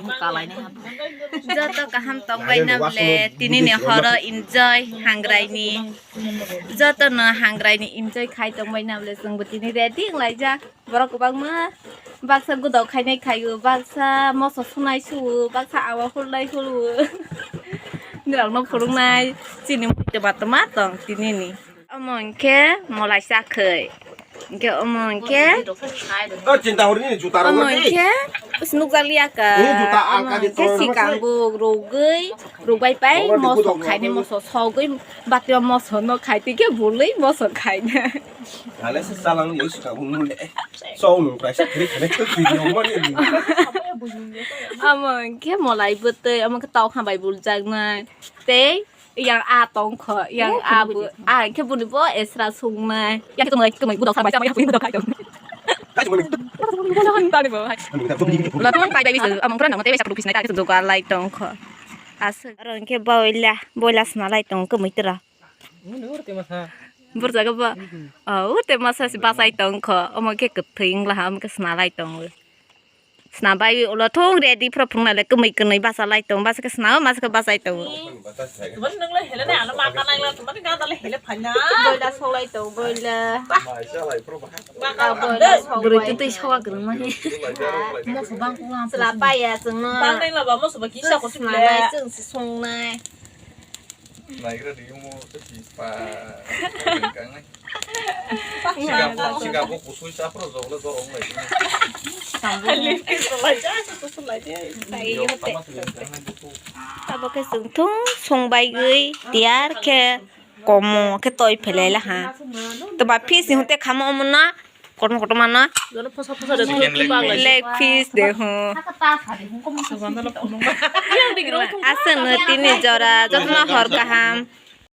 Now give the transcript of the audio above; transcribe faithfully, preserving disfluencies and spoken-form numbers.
Joto kaham tongbai na ble, tini ni horo enjoy hangrai ni. Joto no hangrai ni enjoy khai tongbai na ble, chwng bo tini ready wng laijak. Borok kwbangma baksa gudok khainai khaio, baksa moso sunai suo, baksa awa hulnai hulo. Nirok no phurungnai chini muitu matoma tong tini ni. Omo hinkhe molai chakhwi. Hinkhe omo hinkhe O chinta hori ni juta rok omo na tei. Hinkhe nukjak liya ka. Ni juta ang Omo kadi hinkhe tong sikang mase. Bo rogwi, rogbai pai Omo moso dikudok khaini rok. Moso sogwi batio moso no khai tike bulwi moso khaina. Ale se salang ni sikang bo mule. So nung prai sa kri khane tuk video mo ni. Omo hinkhe molai bwtwi, omo hinkhe tau hambai buljaknai. Tei Yang a tongkho, yang a bu, a hinkhe buni bo esra sungnai. Yang khe kwmai, kwmai budok sabai, sabai, yang budok khai tong. Tani bo hai. Lo tong pai bai bisu, among pura nang tei bai sakru pisnai ta khe joga lai tongkho. Aswk aro hinkhe boila, boila sna lai tong kwmai tura. Burjaga ba. Oh, urte masa si basai tongkho. Omo khe kwthwi wngla ha, omo khe sna lai tongo. Sna bai ulo thung ready phro phungnale kwmwi kwnwi basa lai tong, basa khe sna o, masa khe basai tong. Tubun nung le hele ne ano ma kanai la, tubun ga dale hele phanya. Boila solai tong, boila. Maisa lai phro ba. Ba ka boila solai. Bwrwi tu tei sowa kwrwng ma he. Mo khobang kulang. Sla paya chwng no. Bang nai la ba mo soba kisa ko sna bai chwng si songnai. Naigra di mo se si pa. Kangnai. Siga bo, siga bo kusui sa phro joglo jorong lai. Abo khe chwng thung songbaigwi tiyar khe komo khe toi phelai laha. Toba fisi hwnte khamo omono kotorma kotorma no. Leg piece de ho. Aswk no tini jora jotono hor kaham.